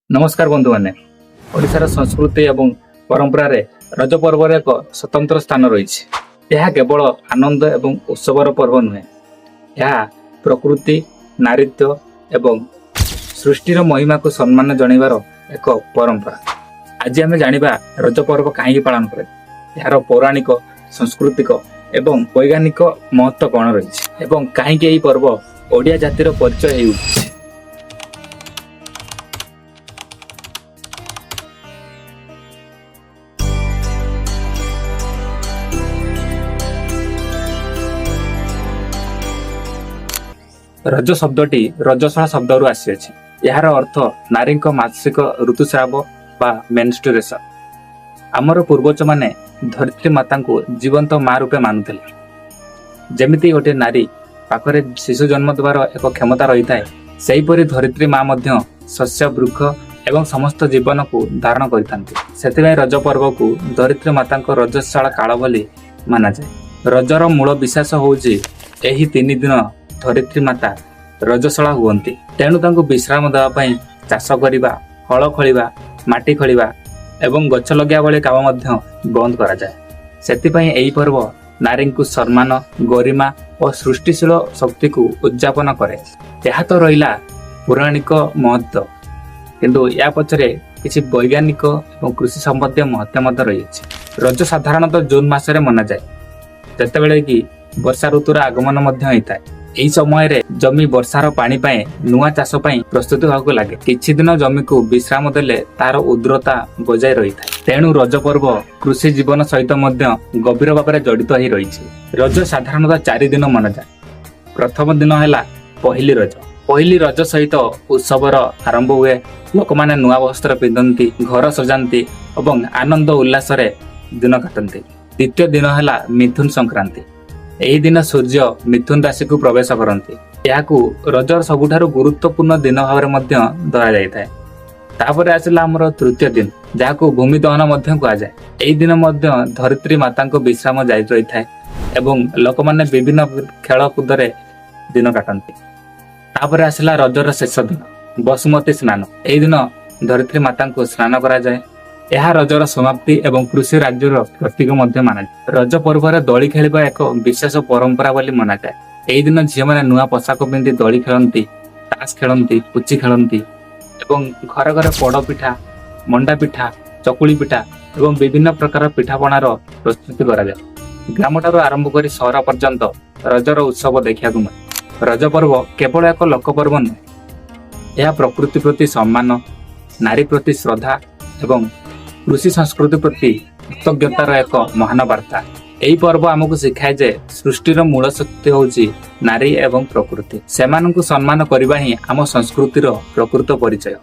ନମସ୍କାର ବନ୍ଧୁମାନେ। ଓଡ଼ିଶାର ସଂସ୍କୃତି ଏବଂ ପରମ୍ପରାରେ ରଜ ପର୍ବର ଏକ ସ୍ୱତନ୍ତ୍ର ସ୍ଥାନ ରହିଛି। ଏହା କେବଳ ଆନନ୍ଦ ଏବଂ ଉତ୍ସବର ପର୍ବ ନୁହେଁ, ଏହା ପ୍ରକୃତି, ନାରୀତ୍ୱ ଏବଂ ସୃଷ୍ଟିର ମହିମାକୁ ସମ୍ମାନ ଜଣାଇବାର ଏକ ପରମ୍ପରା। ଆଜି ଆମେ ଜାଣିବା ରଜ ପର୍ବ କାହିଁକି ପାଳନ କରାଯାଏ, ଏହାର ପୌରାଣିକ, ସାଂସ୍କୃତିକ ଏବଂ ବୈଜ୍ଞାନିକ ମହତ୍ଵ କ'ଣ ରହିଛି ଏବଂ କାହିଁକି ଏହି ପର୍ବ ଓଡ଼ିଆ ଜାତିର ପରିଚୟ ହେଇ ଉଠିଛି। ରଜ ଶବ୍ଦଟି ରଜସ୍ୱଳା ଶବ୍ଦରୁ ଆସିଅଛି। ଏହାର ଅର୍ଥ ନାରୀଙ୍କ ମାସିକ ଋତୁସ୍ରାବ ବା ମେନଷ୍ଟ୍ରୁଏସନ। ଆମର ପୂର୍ବଜମାନେ ଧରିତ୍ରୀ ମାତାଙ୍କୁ ଜୀବନ୍ତ ମା ରୂପେ ମାନୁଥିଲେ। ଯେମିତି ଗୋଟିଏ ନାରୀ ପାଖରେ ଶିଶୁ ଜନ୍ମ ଦେବାର ଏକ କ୍ଷମତା ରହିଥାଏ, ସେହିପରି ଧରିତ୍ରୀ ମା ମଧ୍ୟ ଶସ୍ୟ, ବୃକ୍ଷ ଏବଂ ସମସ୍ତ ଜୀବନକୁ ଧାରଣ କରିଥାନ୍ତି। ସେଥିପାଇଁ ରଜ ପର୍ବକୁ ଧରିତ୍ରୀ ମାତାଙ୍କ ରଜସ୍ୱଳା କାଳ ବୋଲି ମାନାଯାଏ। ରଜର ମୂଳ ବିଶ୍ୱାସ ହେଉଛି, ଏହି 3 ଦିନ ଧରିତ୍ରୀ ମାତା ରଜସ୍ୱଳା ହୁଅନ୍ତି। ତେଣୁ ତାଙ୍କୁ ବିଶ୍ରାମ ଦେବା ପାଇଁ ଚାଷ କରିବା, ହଳ ଖୋଳିବା, ମାଟି ଖୋଳିବା ଏବଂ ଗଛ ଲଗାଇବା ଭଳି କାମ ମଧ୍ୟ ବନ୍ଦ କରାଯାଏ। ସେଥିପାଇଁ ଏହି ପର୍ବ ନାରୀଙ୍କୁ ସମ୍ମାନ, ଗରିମା ଓ ସୃଷ୍ଟିଶୀଳ ଶକ୍ତିକୁ ଉଦଯାପନ କରେ। ଏହା ତ ରହିଲା ପୌରାଣିକ ମହତ୍ଵ, କିନ୍ତୁ ୟା ପଛରେ କିଛି ବୈଜ୍ଞାନିକ ଏବଂ କୃଷି ସମ୍ବନ୍ଧୀୟ ମହତ୍ଵ ମଧ୍ୟ ରହିଅଛି। ରଜ ସାଧାରଣତଃ ଜୁନ ମାସରେ ମନାଯାଏ, ଯେତେବେଳେ କି ବର୍ଷା ଋତୁର ଆଗମନ ମଧ୍ୟ ହୋଇଥାଏ। ଏହି ସମୟରେ ଜମି ବର୍ଷାର ପାଣି ପାଇଁ ନୂଆ ଚାଷ ପାଇଁ ପ୍ରସ୍ତୁତ ହେବାକୁ ଲାଗେ। କିଛି ଦିନ ଜମିକୁ ବିଶ୍ରାମ ଦେଲେ ତାର ଉର୍ବରତା ବଜାୟ ରହିଥାଏ। ତେଣୁ ରଜ ପର୍ବ କୃଷି ଜୀବନ ସହିତ ମଧ୍ୟ ଗଭୀର ଭାବରେ ଜଡ଼ିତ ହୋଇ ରହିଛି। ରଜ ସାଧାରଣତଃ 4 ଦିନ ମନାଯାଏ। ପ୍ରଥମ ଦିନ ହେଲା ପହିଲି ରଜ। ପହିଲି ରଜ ସହିତ ଉତ୍ସବର ଆରମ୍ଭ ହୁଏ। ଲୋକମାନେ ନୂଆ ବସ୍ତ୍ର ପିନ୍ଧନ୍ତି, ଘର ସଜାନ୍ତି ଏବଂ ଆନନ୍ଦ ଉଲ୍ଲାସରେ ଦିନ କାଟନ୍ତି। ଦ୍ୱିତୀୟ ଦିନ ହେଲା ମିଥୁନ ସଂକ୍ରାନ୍ତି। ଏହି ଦିନ ସୂର୍ଯ୍ୟ ମିଥୁନ ରାଶିକୁ ପ୍ରବେଶ କରନ୍ତି। ଏହାକୁ ରଜର ସବୁଠାରୁ ଗୁରୁତ୍ୱପୂର୍ଣ୍ଣ ଦିନ ଭାବରେ ମଧ୍ୟ ଧରାଯାଇଥାଏ। ତାପରେ ଆସିଲା ଆମର ତୃତୀୟ ଦିନ, ଯାହାକୁ ଭୂମି ଦହନ ମଧ୍ୟ କୁହାଯାଏ। ଏହି ଦିନ ମଧ୍ୟ ଧରିତ୍ରୀ ମାତାଙ୍କ ବିଶ୍ରାମ ଜାରି ରହିଥାଏ ଏବଂ ଲୋକମାନେ ବିଭିନ୍ନ ଖେଳକୁଦରେ ଦିନ କାଟନ୍ତି। ତାପରେ ଆସିଲା ରଜର ଶେଷ ଦିନ, ବସୁମତୀ ସ୍ନାନ। ଏହି ଦିନ ଧରିତ୍ରୀ ମାତାଙ୍କୁ ସ୍ନାନ କରାଯାଏ। ଏହା ରଜର ସମାପ୍ତି ଏବଂ କୃଷି ରାଜ୍ୟର ପ୍ରତୀକ ମଧ୍ୟ ମାନାଯାଏ। ରଜ ପର୍ବରେ ଦୋଳି ଖେଳିବା ଏକ ବିଶେଷ ପରମ୍ପରା ବୋଲି ମନାଯାଏ। ଏହି ଦିନ ଝିଅମାନେ ନୂଆ ପୋଷାକ ପିନ୍ଧି ଦୋଳି ଖେଳନ୍ତି, ତାସ ଖେଳନ୍ତି, ପୁଚି ଖେଳନ୍ତି ଏବଂ ଘରେ ଘରେ ପୋଡ଼ ପିଠା, ମଣ୍ଡା ପିଠା, ଚକୁଳି ପିଠା ଏବଂ ବିଭିନ୍ନ ପ୍ରକାର ପିଠାପଣାର ପ୍ରସ୍ତୁତି କରାଯାଏ। ଗ୍ରାମଠାରୁ ଆରମ୍ଭ କରି ସହର ପର୍ଯ୍ୟନ୍ତ ରଜର ଉତ୍ସବ ଦେଖିବାକୁ ମିଳେ। ରଜ ପର୍ବ କେବଳ ଏକ ଲୋକପର୍ବ ନୁହେଁ, ଏହା ପ୍ରକୃତି ପ୍ରତି ସମ୍ମାନ, ନାରୀ ପ୍ରତି ଶ୍ରଦ୍ଧା ଏବଂ କୃଷି ସଂସ୍କୃତି ପ୍ରତି କୃତଜ୍ଞତାର ଏକ ମହାନ ବାର୍ତ୍ତା। ଏହି ପର୍ବ ଆମକୁ ଶିଖାଏ ଯେ ସୃଷ୍ଟିର ମୂଳ ଶକ୍ତି ହେଉଛି ନାରୀ ଏବଂ ପ୍ରକୃତି। ସେମାନଙ୍କୁ ସମ୍ମାନ କରିବା ହିଁ ଆମ ସଂସ୍କୃତିର ପ୍ରକୃତ ପରିଚୟ।